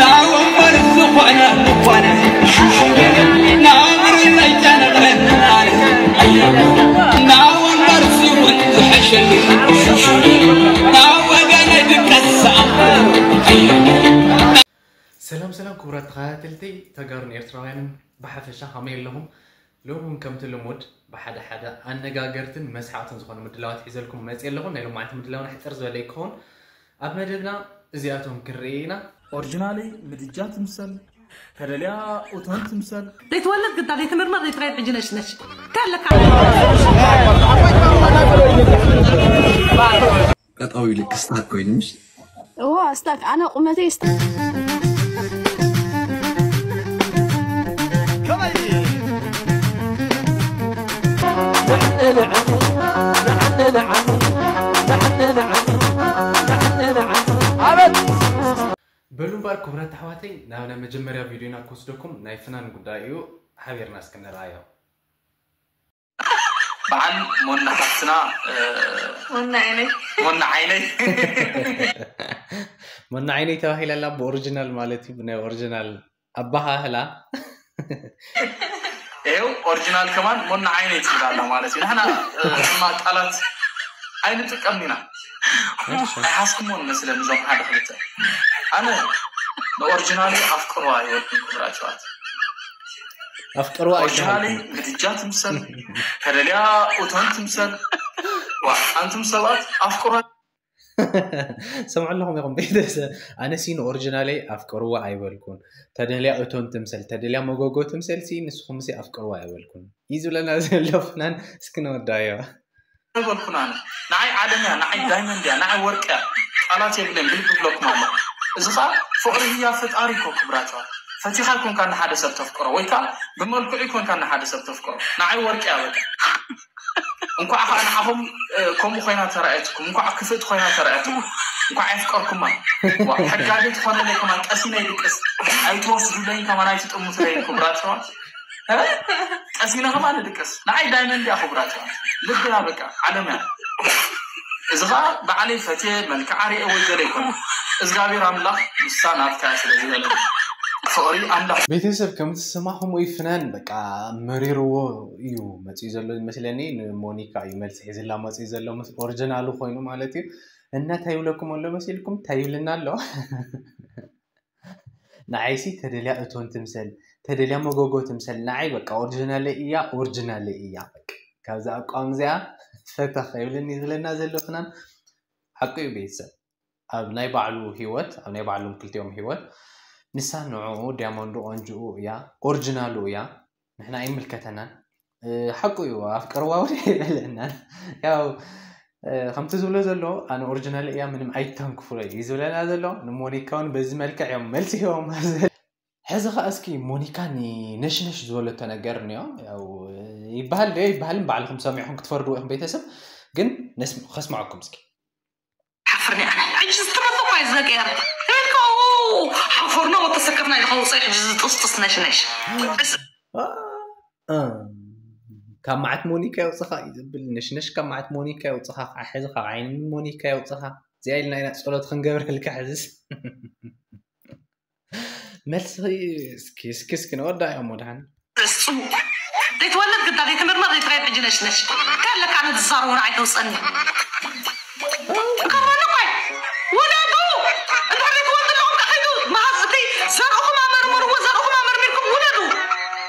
ናወንበር ዝኾነ ዝኾነ ናብር ዘይጨነቐና ናወንበር ሲውን ዝሐሸሉ ናወገነ ድቀሳ ሰላም ሰላም ክቡራት ተኸታተልቲ ተጋሩን ኤርትራውያንን ብሓፈሻ ከመይ ኣለኹም? ሎሚ እውን ከምቲ ልሙድ ብሓደ ሓደ ኣነጋገርትን መስሓቕትን ዝኾኑ ምድላዋት ሒዘልኩም መፅእ ኣለኹም። ናይ ሎማዓንቲ ምድላውና ሕፅር ዝበለ ይከውን። ኣብ መደብና እዚኣቶም ክንርኢ ኢና። ኦርጅናለይ ምድጃ ትምሰል፣ ተደልያ ኡቶን ትምሰል። ዘይትወልድ ግዳ ዘይትምርመር ዘይትረየድ ሕጂ ነሽነሽ እንታይ ኣለካ? ጠጠው ኢሉ ክስታት ኮይኑ ምሽ እዎ ኣስታክ ኣነ ቁመተይ ስታ በሉ እምበኣር ክቡራት ኣሕዋተይ ናብ ናይ መጀመርያ ቪድዮና ክወስደኩም ናይ ፍናን ጉዳይ እዩ። ሓቢርና እስኪ ንርኣዮ። በዓል ሞና ሓፍትና ወና ዓይነይ ሞና ዓይነይ ሞና ዓይነይ ተባሂላ ኣላ ብኦሪጂናል ማለት እዩ ብናይ ኦሪጂናል ኣባሃህላ ይኸው ኦሪጂናል ከማን ሞና ዓይነይ ትብል ኣላ ማለት እዩ። ንሕና ድማ ቃላት ኣይንጥቀምን ኢና። ኣይሓስኩሞን መስለን እዞም ሓደ ክልተ ኣነ ንኦሪጂናል ኣፍቅሮ ኣይወድን ክብራ ጨዋት ኣፍቅርዋ ኦሪጂናሊ ኣይተባልኩም ምድጃ ትምሰል ተደልያ ኡቶን ትምሰል ዋ ኣንቱም ሰባት ኣፍቅሮ ሰምዑ ኣለኹም ኢኹም ቤተሰብ ኣነሲ ንኦሪጂናለይ ኣፍቅርዋ ኣይበልኩን። ተደልያ እቶን ትምሰል ተደልያ መጎጎ ትምሰልሲ ንስኹምሲ ኣፍቅርዋ ኣይበልኩን እዩ ዝብለና ዘሎ ፍናን። እስኪ ነወዳዮ። ኣይበልኩን ኣነ ንዓይ ዓለም እያ ንዓይ ዳይመንድ እያ ንዓይ ወርቂ እያ። ቃላት የብለይን ብልቢ ብለኩም ኣሎ። እዚ ከዓ ፍቅሪ ህያ ፈጣሪ እኮ ክብራቸዋ ፈቲኻ ኮንካ ንሓደ ሰብ ተፍቅሮ ወይ ከዓ ብመልክዑ ኮንካ ንሓደ ሰብ ተፍቅሮ ንዓይ ወርቂ እያ በቃ። እንኳዕ ከዓ ንዓኹም ከምኡ ኮይና ተራእየትኩም እንኳዕ ክፍእቲ ኮይና ተራእየትኩም እንኳዕ የፍቀርኩማ። ሕጋገ ትኾነለይ ከማን ቀሲነ ይድቅስ ኣይትወስዱለይን ከማን ኣይትጥሙትለይን ክብራቸዋ ቀሲነ ከማን ይድቅስ ንዓይ ዳይመንድ እያ ክብራቸዋ ልብያ በቃ ዓለም እያ። እዚ ከዓ ባዕለይ ፈትየ መልክዓ ሪኤ ወይ ገለ ይኮነ እግዚኣብሔር ኣምላኽ ንሳ ናትካ ስለ ዝበለ ፍቕሪ ኣምላኽ ቤተሰብ ከምቲ ዝሰማዕኹምዎ እዩ ፍናን በቃ መሪርዎ እዩ መፅኡ ዘሎ ይመስለኒ። ንሞኒካ እዩ መልሲ ሒዝላ መፅኡ ዘሎ ምስ ኦሪጂናሉ ኮይኑ ማለት እዩ። እና እንታይ ይብለኩም ኣሎ መሲልኩም እንታይ ይብልና ኣሎ? ንዓይሲ ተደልያ እቶን ትምሰል ተደልያ መጎጎ ትምሰል ንዓይ በቃ ኦሪጂናለይ እያ ኦሪጂናለይ እያ በቃ ካብዛ ኣቋም እዚኣ ፈታ ከይብለኒ ዝብለና ዘሎ ፍናን ሓቁ እዩ ቤተሰብ ኣብ ናይ ባዕሉ ሂወት ኣብ ናይ ባዕሎም ክልቲኦም ሂወት ንሳ ንዕኡ ዲያሞንዱ ቆንጅኡ እያ ኦሪጂናሉ እያ ንሕና ኣይምልከተናን ሓቁ እዩ ኣፍቅርዋ እውን ኣይበለናን ያው ከምቲ ዝብሎ ዘሎ ኣነ ኦሪጂናል እያ ምንም ኣይተንክፍሎ እዩ ዝብለና ዘሎ ንሞኒካ እውን በዚ መልክዕ እዮም መልሲ ሂቦም ሕዚ ከዓ እስኪ ሞኒካ ንነሽነሽ ዝበለቶ ነገር እኒኦ ይበሃል ዶ ይበሃልን ባዕልኩም ሰሚዕኩም ክትፈርድዎ ኢኹም ቤተሰብ ግን ከስምዐኩም እስኪ ሓፍርኒ ኣነ ሕጂ ዝትረፈ እኳ እዩ ዝነቀየር ትብልካ ሓፈርና ወተሰከፍና ኢልካ ውፅእ ሕጂ ዝጥስጥስ ነሽነሽ ካብ መዓት ሞኒካ የውፅኻ እዩ ዝብል ነሽነሽ ካብ መዓት ሞኒካ የውፅኻ ከዓ ሕዚ ካብ ዓይኒ ሞኒካ የውፅኻ እዚኣ ኢልና ኢና ፀሎት ክንገብረልካ ሕዝስ መልሲ እስኪ እስኪ እስኪ ንወዳ እዮም ወድሓን ርእስ ፅሙቅ ዘይትወልድ ግዳ ዘይትምርመር ዘይትረየድ ሕጂ ነሽነሽ እንታይ ኣለካ ኣነ ዝዛረቦ ንዓይ ተውፀኒ ከመልኳይ ውለዱ እንድሕር ዘይትወልዱ ኣለኹም ከኸይዱ መሃዝ እቲ ዘርእኹም ኣመርምርዎ ዘርእኹም ኣመርሚርኩም ውለዱ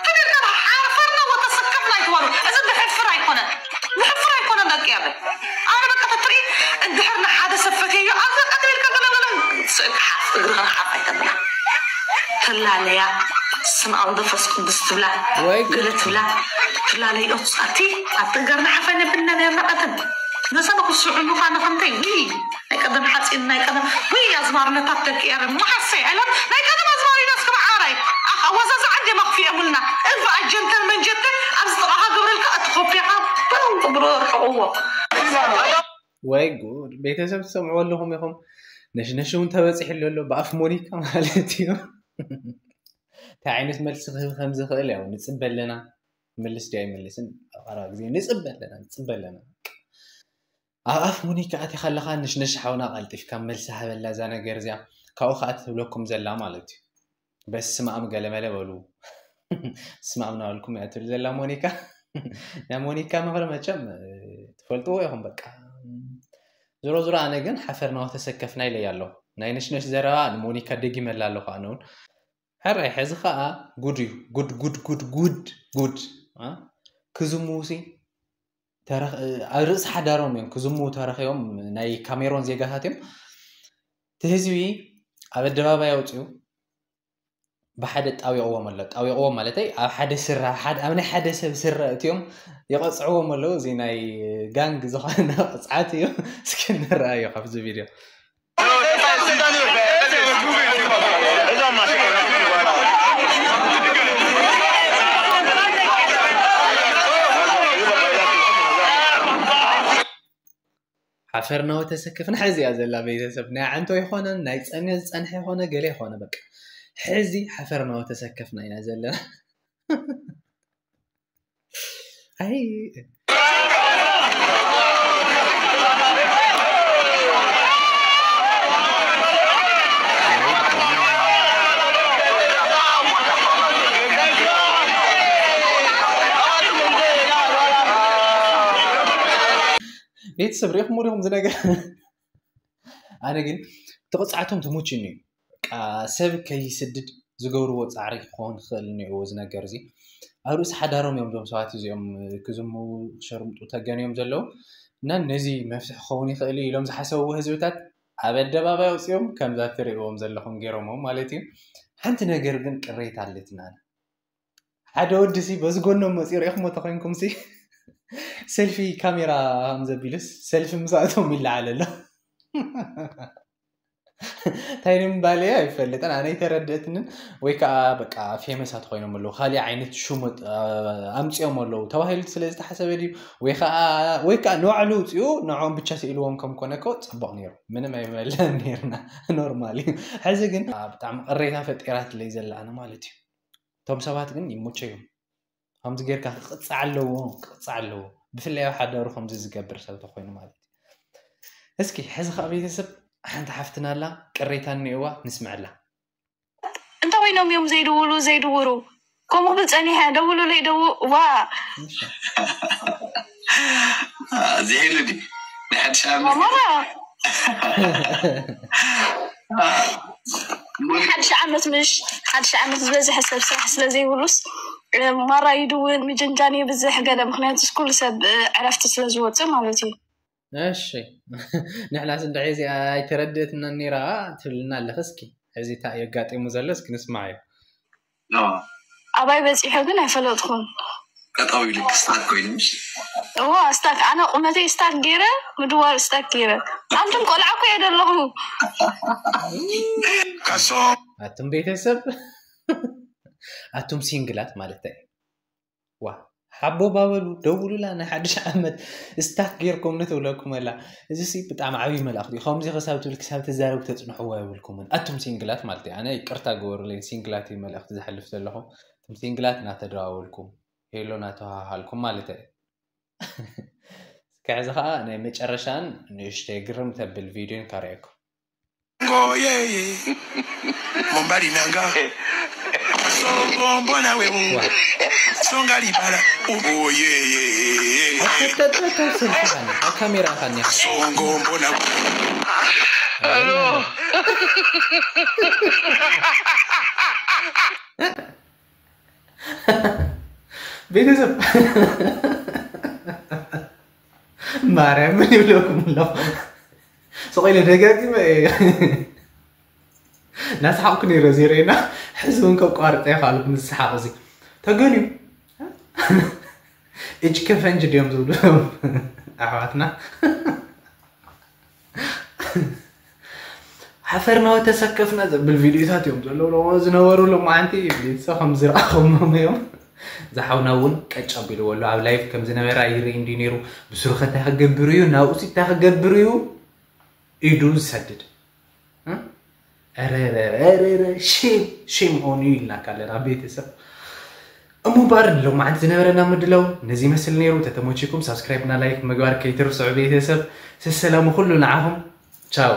ተደርገ ሓፈርና ወተሰከፍና ይትበሉ እዚ ብሕፍር ኣይኮነን ብሕፍር ኣይኮነን ደቂ ያበ ኣነ በቃ ተትርኢ እንድሕር ንሓደ ሰብ ፈትየዮ ኣብዛ ቀጥልልካ ገለገለ ስእልካ ሓፍ እግርኻ ሓፍ ኣይተብላ ትላለያ ስም ኣልመንፈስ ቅዱስ ትብላ ወይ ገለ ትብላ ትላለዮ ኣቲ ኣብ ተጋርና ሓፋይ ነብልና ነርና ቀደም ነሰነ ክስዑ ምዃነ ከምተይ ውይ ናይ ቀደም ሓፂን ናይ ቀደም ውይ ኣዝማርነታት ደቂ ኤረ መሓሰይ ዕለም ናይ ቀደም ኣዝማሪና እስከ መዓራይ ኣወዛዛዓ እንደ መኽፊኦምልና እልፍ ኣጀንተን መንጀተን ኣብዚ ጥቓኻ ገብረልካ እቲ ኮፒኻ በረው ብሮ ርሕቕዎ ወይ ጉድ ቤተሰብ ትሰምዕዎ ኣለኹም ኢኹም ነሽነሽ እውን ተበፂሑ ኣሎ ኣሎ ብኣፍ ሞኒካ ማለት እዩ እንታይ ዓይነት መልሲ ክህብ ከም ዝኽእል ያው ንፅበ ኣለና ምልስ ዲ ኣይምልስን ቀረባ ግዜ ንፅበ ኣለና ንፅበ ኣለና ኣብ ኣፍ ሞኒካ ኣቲኻ ኣለኻ፣ ንሽነሽ ሓውና ቀልጢፍካ መልሲ ሃበላ እዛ ነገር እዚኣ። ካብኡ ከዓ ትብለኩም ዘላ ማለት እዩ። በስመ ኣብ ገለመለ በሉ። ስመ ኣብ እናበልኩም እያ ትብል ዘላ ሞኒካ። ናይ ሞኒካ ምኽሪ መቸም ትፈልጥዎ ኢኹም። በቃ ዝሮ ዝሮ ኣነ ግን ሓፈር ናወ ተሰከፍና ኢለያ ኣለኹ። ናይ ነሽነሽ ዘረባ ንሞኒካ ደጊመላ ኣለኹ ኣነ እውን። ሕራይ ሕዚ ከዓ ጉድ እዩ። ጉድ ጉድ ጉድ ጉድ ጉድ ክዝምውሲ ኣብ ርእሲ ሓዳሮም እዮም ክዝምው ተረኺቦም። ናይ ካሜሮን ዜጋታት እዮም። እቲ ህዝቢ ኣብ ኣደባባይ ኣውፅኡ ብሓደ ጣዊቕዎም ኣሎ። ጣዊቕዎም ማለተይ ኣብ ሓደ ስራ ኣብ ናይ ሓደ ሰብ ስራ እትዮም ይቐፅዕዎም ኣለዉ። እዚ ናይ ጋንግ ዝኾነ ቅፅዓት እዩ። እስኪ ንረኣዮ ካብዚ ቪድዮ። ሓፈርናወ ተሰከፍና ሕዚ እያ ዘላ ቤተሰብ። ናይ ዓንቶ ይኾነ ናይ ፀነ ዝፀንሐ ይኾነ ገለ ይኾነ በቃ ሕዚ ሓፈርናወ ተሰከፍና ኢና ዘለና። ኣይ ቤተሰብ ሪኢኹም ሪኹም ዝነገር ኣነ ግን ተቕፅዓቶም ተመችኒ እዩ። በቃ ሰብ ከይስድድ ዝገብርዎ ፃዕሪ ክኸውን ክኽእል እኒኦ እዚ ነገር እዚ። ኣብ ርእሲ ሓዳሮም እዮም እዞም ሰባት እዚኦም ክዝምዉ ክሸርምጡ ተገንዮም ዘለዉ እና ነዚ መፍትሒ ክኸውን ይኽእል እዩ ኢሎም ዝሓሰብዎ ህዝብታት ኣብ ኣደባባይ ኣውፅኦም ከምዛ ትርእዎም ዘለኹም ገይሮሞም ማለት እዩ። ሓንቲ ነገር ግን ቅሬታ ኣለትና። ሓደ ወዲ ሲ በዚ ጎኖም መፂኡ ሪኢኹሞ ተኮይንኩም ሲ ሰልፊ ካሜራ ከም ዘቢሉስ ሰልፊ ምስኣቶም ይለዓል ኣሎ። እንታይ ንምባል እየ ኣይፈልጥን ኣነ ኣይተረድእትንን። ወይ ከዓ በቃ ፌመሳት ኮይኖም ኣለዉ ካሊእ ዓይነት ሽሙጥ ኣምፅኦም ኣለዉ ተባሂሉ ስለ ዝተሓሰበ ድዩ? ወይ ከዓ ወይ ከዓ ንባዕሉ ውፅኡ ንዕኦም ብቻ ስኢልዎም ከም ኮነ ኮ ፅቡቅ ነይሩ ምንም ኣይመለን ነርና። ኖርማል እዩ። ሕዚ ግን ብጣዕሚ ቅሬታ ፈጢራትለይ ዘላኣነ ማለት እዩ። እቶም ሰባት ግን ይመቸዮም። ከምዚ ጌርካ ክቕፃዕ ኣለዎ ክቕፃዕ ኣለዎ። ብፍላይ ኣብ ሓዳሩ ከምዚ ዝገብር ሰብ ተኮይኑ ማለት እዩ። እስኪ ሕዚ ከዓ ቤተሰብ ሓንቲ ሓፍትና ኣላ ቅሬታ እኒእዋ ንስምዐላ። እንታይ ኮይኖም እዮም ዘይድውሉ ዘይድውሩ? ከምኡ ክብል ፀኒሐ ደውሉለይ ደው ዋ ዝሄሉ ድዩ ናይ ሓድሽ ዓመት ማራ ሓድሽ ዓመት ምሽ ሓድሽ ዓመት ዝበዝሐ ሰብ ስራሕ ስለዘይብሉስ ማራ ይድውል ምጅንጃን ይብዝሕ ገለ ምክንያቱ ኩሉ ሰብ ዕረፍቲ ስለዝወፅእ ማለት እዩ። እሺ ንሕናስ እንድዒ እዚኣ ኣይተረድእትናን ነይራ ትብልና ኣለኺ። እስኪ ሕዚ እንታይ የጋጢሙ ዘሎ እስኪ ንስማዓዮ። ኣባይ በፂሑ ግን ኣይፈለጥኩን። ጠጠው ኢሉ ስታክ ኮይኑ ምሽ እዋ ስታክ ኣነ ቁመተይ ስታክ ገይረ ምድዋር ስታክ ገይረ ኣንቱም ቆልዓ እኮ እየ ዘለኹ። ኣቱም ቤተሰብ ኣቱም ሲንግላት ማለት እዩ። ዋ ሓቦ ባበሉ ደውሉላ ናይ ሓድሽ ዓመት ስታክ ጌርኩም ንትብለኩም ኣላ። እዚ ሲ ብጣዕሚ ዓብዪ መልእኽቲ እዩ። ከምዚ ክሳብ ትብል ክሳብ ትዛረብ ተፅንሕዎ የብልኩምን ኣቱም ሲንግላት ማለት እዩ። ኣነ ይቅርታ ግበሩለይ ሲንግላት እዩ መልእኽቲ ዘሕልፍ ዘለኹ። እቱም ሲንግላት እናተደዋወልኩም ሄሎ እናተዋሃሃልኩም ማለት እዩ። እስከ ሕዚ ከዓ ናይ መጨረሻን ንእሽተይ ግርም ተብል ቪድዮን ካርየኩም። Mombali nanga songo mbona we songa libala uboye ኣካሜራ ካኒ songo mbona ቤተሰብ ማርያም ምን ይብለኩም ኣለኹ። ስቕ ኢለ ደጋጊመ እየ እናሰሓቕኩ ነይረ ዜርኤና። ሕዚ እውን ከቋርጠ ይኽኣልኩ ምስ ሰሓቕ እዚ ተገንዩ እጅ ከፈንጅ ድዮም ዝብሉ ኣሕዋትና። ሓፈርና ተሰከፍና ዘብል ቪድዮታት እዮም ዘለዉ ዝነበሩ። ሎማዓንቲ ቤተሰብ ከም ዝረኣኹሞም እዮም። ዝሓውና እውን ቀጭ ኣቢልዎ ኣሎ ኣብ ላይፍ ከም ዝነበረ ኣይርኢ እንዲ ነይሩ። ብስሩ ከ እንታይ ክገብር እዩ ናብኡሲ እንታይ ክገብር እዩ ኢዱ ዝሰድድ። ሬሬሬሬ ሼም ኦን ዩ ኢልናካ ኣለና ቤተሰብ። እሞ እምበኣር ንሎማዓንቲ ዝነበረና ምድላው ነዚ ይመስል ነይሩ። ተተመቺኩም ሳብስክራይብ እና ላይክ ምግባር ከይትርስዑ ቤተሰብ። ሰሰላሙ ኩሉ ንዓኹም። ቻው።